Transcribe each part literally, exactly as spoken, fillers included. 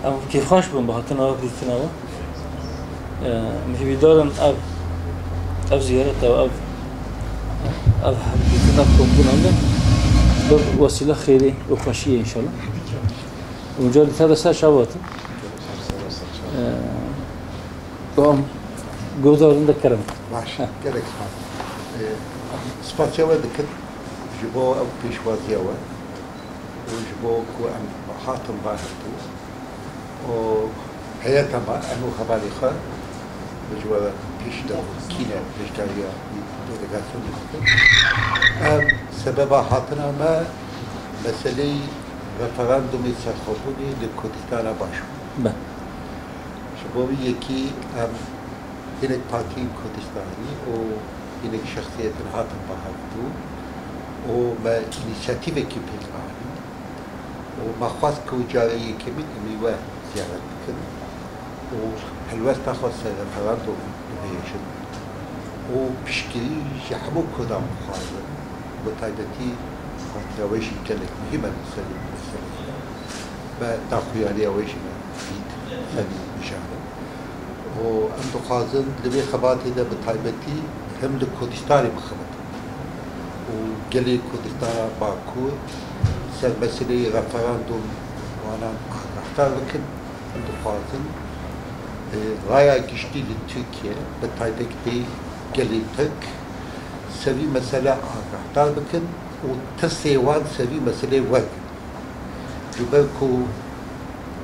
Em kêfxweş bûn bi hatina we, bi dîtina we. Em hêvîdar in ev, ev ziyareta we, ev, ev hevdîtina, ev kombûna me bi wesîla xêrê û xweşiyê înşallah. Û carî te de ser çav hatin. Em, guhdar in de kerem. Baş, gelek spas. Em, spasiya we dikin ji bo ev pêşwaziya we. û ji bo ku em hatin ba hevdû û heyeta me, em û hevalê xwe bi ji we re pêş de kî ne beşdariya delegasyonê bikin. Em sebeba hatina me meseleyî referandumê serxwebûnê li Kurdistana Başûr. Be. Ji bo vî yekî em hinek partiyên Kurdistanî û hinek şexsiyetin hatin ba hevdû û me înîsiyatîvekî pêk anî û me xwest ku carê yekemîn em ê we ziyaret bikin û helwesta xwe ser referandum bibêjin û piştgirî ji hemû Kurdan bixwazin. Bi taybetî hatiya we jî gelek muhîm e li ser meseleyê. Me daxuyaniya we jî me dît, fedî mijarin. Û em dixwazin li vê xebatê de bi taybetî him li Kurdistanê bixebitin. Û gelê Kurdistana Bakur ser meseleyê referandum wanan agahdar bikin. Em dixwazin, e, raya giştî li Tirkiye, bi taybetî gelê Tirk, ser vî mesele agahdar bikin û tirsê wan ser vî meseleyê wergirin. Ji ber ku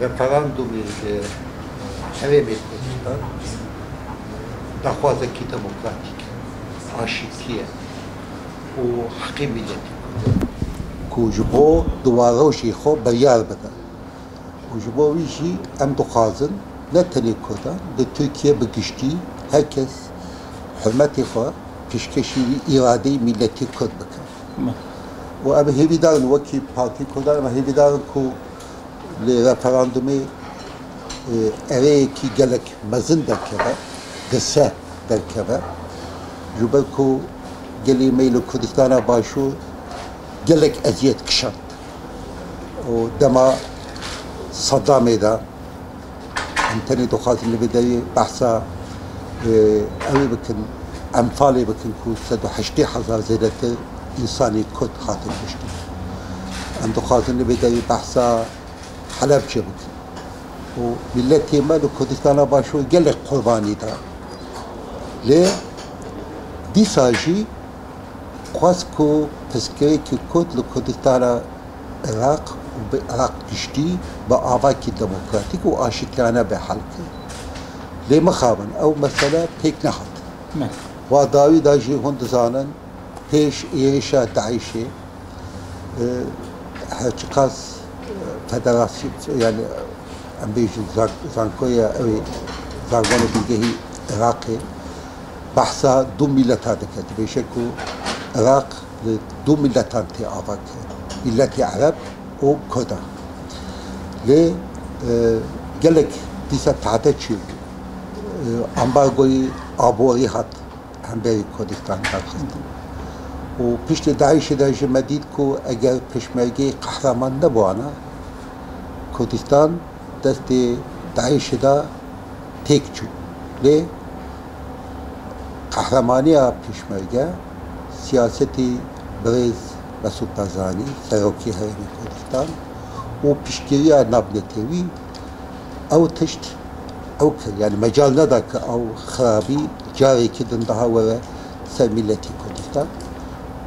referandumê li Herêmê Kurdistan daxwazekî demokratîk, aşîtî ye û heqê miletê Kurd e ku ji bo duwarojê xwe biryar bide. Û ji bo wî jî em dixwazin ne tenê Kurdan, li Tirkiye bi giştî her kes hurmetê xwe pêşkêşî wî îradeyê miletê Kurd bike. Me. Û em hêvîdar in, wekî Partî Kurdan, em hêvîdar in ku li referandumê, e, ereyekî gelek mezin derkeve, dirse derkeve. Ji ber ku gelê me li Kurdistana Başûr gelek eziyet kişand. Û dema Saddamê de, em tenê dixwazin li vê derê behsa, e, ewê bikin, Enfalê bikin ku sed û heştê hezar zêdetir însanê Kurd hatin kuştin. Em dixwazin li vê derê behsa Helebçe bikin. Û miletê me li Kurdistana Başûr gelek qurbanî da. Lê dîsa jî xwest ku pirsgirêkî Kurd li Kurdistana Iraq û bi Iraq giştî bi avakî demokratîk û aşitiyane be hel kirin. Lê mixabin, ew mesele pêk nehat. Ne. Wa dawî de jî hûn dizanin, pêş êrişa DAIŞê, e, her çiqas, e, federasyon, yani, em bêjin zan-, zankoya ew ê, zargonê bingehî Iraqê, behsa du mileta dike. Dibêje ku Iraq li du miletan tê ava kirin. Miletê Ereb û Kurdan. Lê, e, gelek dîsa tehde çêbû. E, ambargoyê aborî hat hemberî Kurdistan derxistin. Û piştî DAIŞê de jî me dît ku eger pêşmergeyê qehreman nebûana, Kurdistan destê DAIŞê de têk çû. Lê qehremaniya pêşmerge, siyasetê birêz Mesûd Barzanî, Serokê Herêmê Kurdistan û piştgiriya navnetewî ew tişt ew kir. Yani mecal neda ku ew xirabî carekî din daha were ser miletê Kurdistan.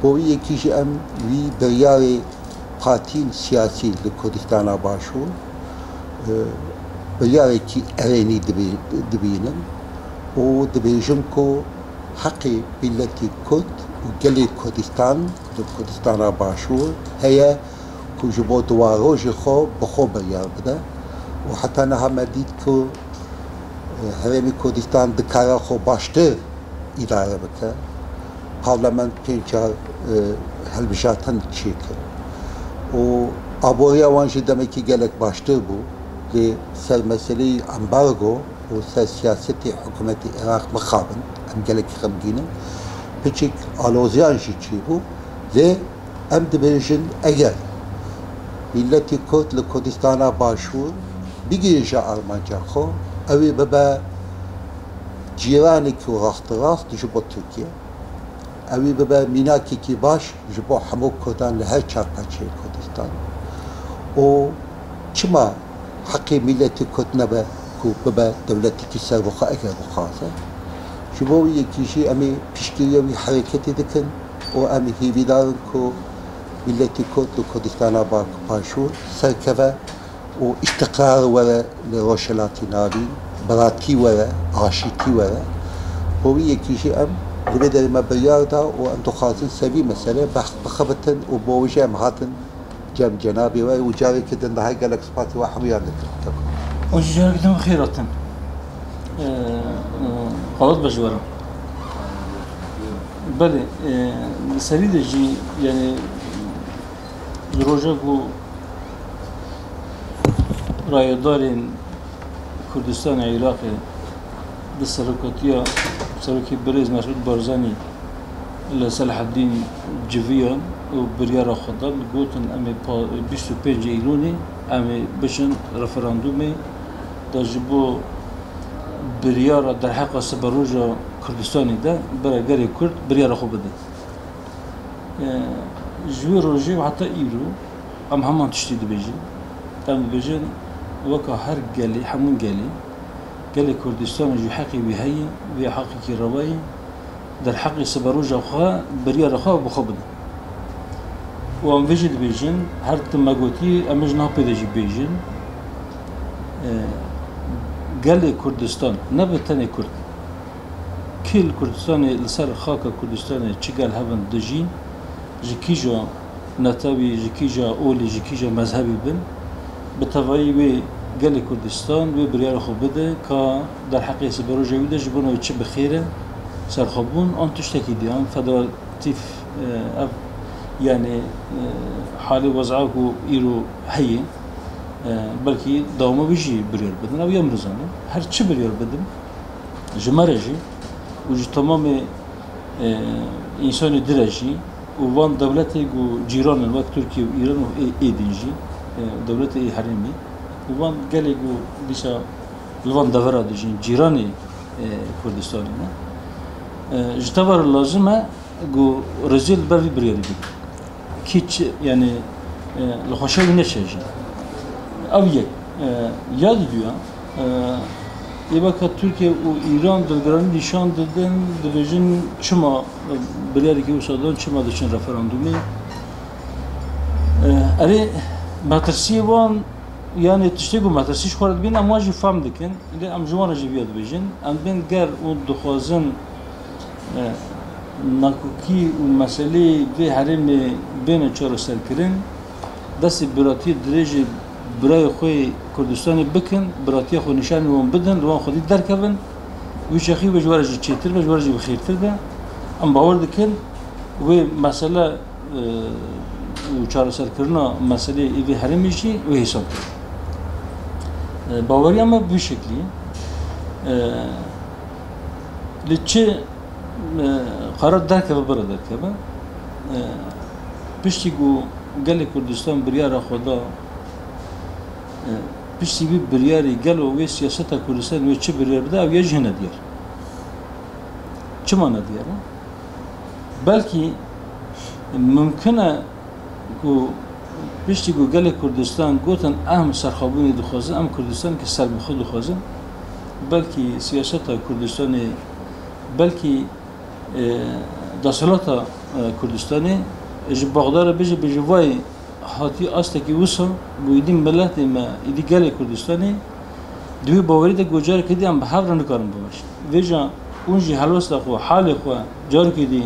Bo wî yekî jî em wî biryarê Partiyên siyasî li Kurdistana Başûr, e, biryarekî erênî dibî-, dibînin û dibêjin ku heqê miletî Kurd û gelê Kurdistan li Kurdistana Başûr heye ku ji bo di warojê xwe bi xwe biryar bide û heta niha me dît ku, e, Herêmê Kurdistan dikare xwe baştir îdare bike. Parlament pênc çar, e, hilbijartin çêkir û aboriya wan jî demekî gelek baştir bû. Lê ser meseleyê ambargo û ser siyasetê hikûmetê Iraq mixabin, em gelekî xemgîn in. Piçek aloziyan jî çêbû. Lê em dibêjin, eger miletî Kurd li Kurdistana Başûr bigihîje armanca xwe, ew ê bibe cîranekî rasterast ji bo Tirkiye. Ew ê bibe mînakekî baş ji bo hemû Kurdan li her çar parçeyên Kurdistan. Û çima heqê miletî Kurd nebe ku bibe dewletekî serbixwe eger bixwaze? Ji bo wî yekî jî em ê piştgiriya wî hereketê dikin û em ê hêvîdar in ku miletî Kurd li Kurdistana Ba-, Başûr serkeve û îstiqrar were li Rojhilatê Navîn, biratî were, aşîtî were. Bo wî yekî jî em li vê derê me biryar da û em dixwazin ser vî meselê behs bixebitin û bo wê jî em hatin cem cenabê we û carekî din daha gelek spasî we hemûyan dikim. Û ji carekî din xêr hatin. Ee, e, Xalat be ji we re. Belê, e, li serî de jî, yani, li roja ku rayedarên Kurdistanê Iraqê di serokatiya serokê birêz Mesûd Barzanî li Selaheddîn civiyan û biryara xwe dan, gotin, em ê pa-, bîst û pêncê Îlonê em ê biçin referandumê de ji bo biryara derheqa siberoja Kurdistanê de bira gelê Kurd biryara xwe bide. E, ji wê rojê û heta îro em heman tiştî dibêjin. Em dibêjin weka her gelê, hemû gelê, gelê Kurdistanê jî heqê wî heye, wê heqekî rewa ye, derheqê siberoja xwe, biryara xwe bi xwe bide. Û em vê jî dibêjin, her tim me gotî, em ê ji niha pê de jî bêjin. E, gelê Kurdistan, ne bi tenê Kurd, kê li Kurdistanê, li ser xaka Kurdistanê çi gel hebin dijîn, ji kîja netewî, ji kîja olî, ji kîja mezhebî bin, bi tevayî wê gelê Kurdistan wê biryara xwe bide ka derheqê siberoja wî de ji bona wê çi bi xêr e, serxwebûn an tiştekî dî, an federatîf, e, ev, yani, e, halê wez'a ku îro heye, e, belkî dewama wî jî biryar bidin. Ew ya min dizane. Her çi biryar bidin, ji me re jî û ji temamê, e, însanê di re jî û van dewletê ku cîran in, wek Tirkiye û Îran û ê, ê din jî, e, dewletê ê herêmê û van gelê ku dîsa li van devera dijîn, cîranê, e, Kurdistanê ne. E, ji te ve re lazim e ku rêzê li ber vî biryarî bidin. Kî çi, yani, e, li xweşa wî neçe jî. Ev yek. E, ya diduya, e, ê weke Tirkiye û Îran dilgiranî nîşan didin, dibêjin çima, e, biryarekî wisa dan, çima diçin referandumê. E, erê, metirsiyê wan, yani tiştê ku metirsî ji xwe re dibîn, em wan jî fehm dikin. Lê em ji wan re jî viya dibêjin. Em bên ger û dixwazin, e, nakokî û meseleyê vê herêmê bêne çareserkirin, destê biratiyê dirêjê birayê xwe yê Kurdistanê bikin, biratiya xwe nîşanî wan bidin, li wan xwedî derkevin, wî çaxî be ji we re jî çêtir be, ji we re jî bi xêrtir be. Em bawer dikin, wê mesele e, û çareserkirina meseleyê ê vê herêmê jî wê hêsan kirin. E, baweriya me bi vî şeklî ye. E, li çi, e, qerar derkeve, bira derkeve. E, piştî ku gelê Kurdistan biryara xwe da, e, piştî vî biryarî gelo wê siyaseta Kurdistanê wê çi biryar bide, ew ya jî hene diyar. Çima ne diyar e? Belkî mimkun e ku piştî ku gelê Kurdistan gotin, em serxwebûnê dixwazin, em Kurdistanekî serbixwe dixwazin, belkî siyaseta Kurdistanê, belkî, e, desthilata, e, Kurdistanê ji Bexda re bêje, bêje vay Hatiye astekî wisa ku êdî miletê me, êdî gelê Kurdistanê di wê bawerî de ku careke dî em bi hev re nikarin bimeşin. Vêca hûn jî helwesta xwe, halê xwe carekê dî,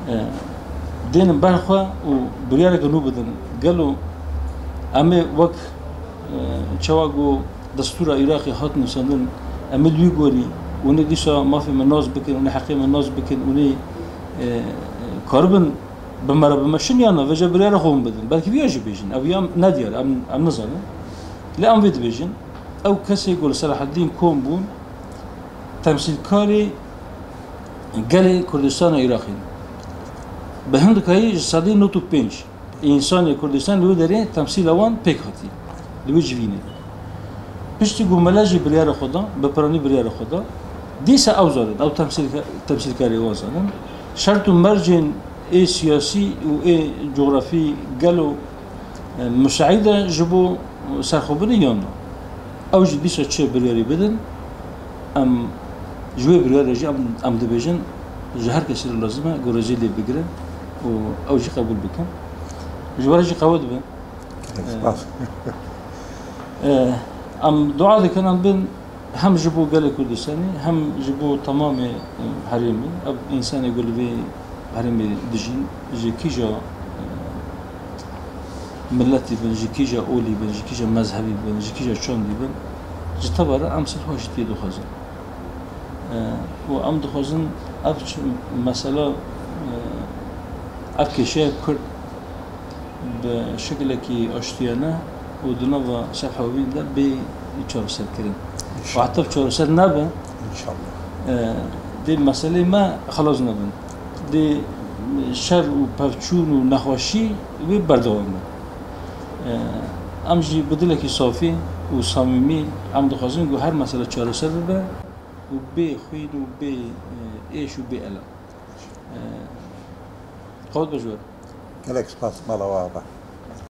e, dênin ber xwe û biryareke nû bidin. Gelo em ê wek, e, çawa ku destûra Iraqê hat nivîsandin, em ê li wî gorî, hûn ê dîsa mafê me nas bikin, hûn ê heqê me nas bikin, hûn ê, e, karibin bi me re bimeşin yan na, vêca biryara xwe hûn bidin. Belkî vîya jî bêjin. Ev ya nediyar, em, em nizanin. Lê em vê dibêjin. Ew kesê ku li Selahaddîn kom bûn, temsîlkarê gelê Kurdistana Iraqê ne. Bi hindikayî ji sedî nod û pênc însanê Kurdistan li wê derê temsîla wan pêk hatiye. Li wê civînê de. Piştî ku milet jî biryara xwe da, bi piranî biryara xwe da, dîsa ew zanin, ew temsîlke-, temsîlkarê wan zanin. Şert û mercên ê siyasî û ê cografî gelo, e, musaîd e ji bo serxwebûnê yan na? Ew jî dîsa çi biryarî bidin, em ji wê biryarê jî em, em dibêjin, ji her kesî re lazim e ku rêzê lê bigirin û ew jî qebûl bikin. Ji we re jî qewet be. Spas. E, em dua dikin, em bin hem ji bo gelê Kurdistanê, hem ji bo temamê, e, herêmê, ev însanê ku li vê herêmê dijîn, ji kîja, e, miletî bin, ji kîja olî bin, ji kîja mezhebî bin, ji kîja çandî bin, ji teva re em silha jî tê dixwazin. E, û em dixwazin ev çi mesela, e, ev kêşeya Kurd bi şekilekî aştiyane û di nava sefha wî de bê çareserkirin. Û heta çareser nebe, înşallah, e, dê meselê me xelas nebin. Dê şer û pevçûn û nexweşî wê berdewam be. E, em jî bi dilekî safî û samîmî em dixwazin ku her mesele çareser bibe û bê xwîn û bê, e, êş û bê elem. E, qewet be ji we re. Gelek spas, mala we ava.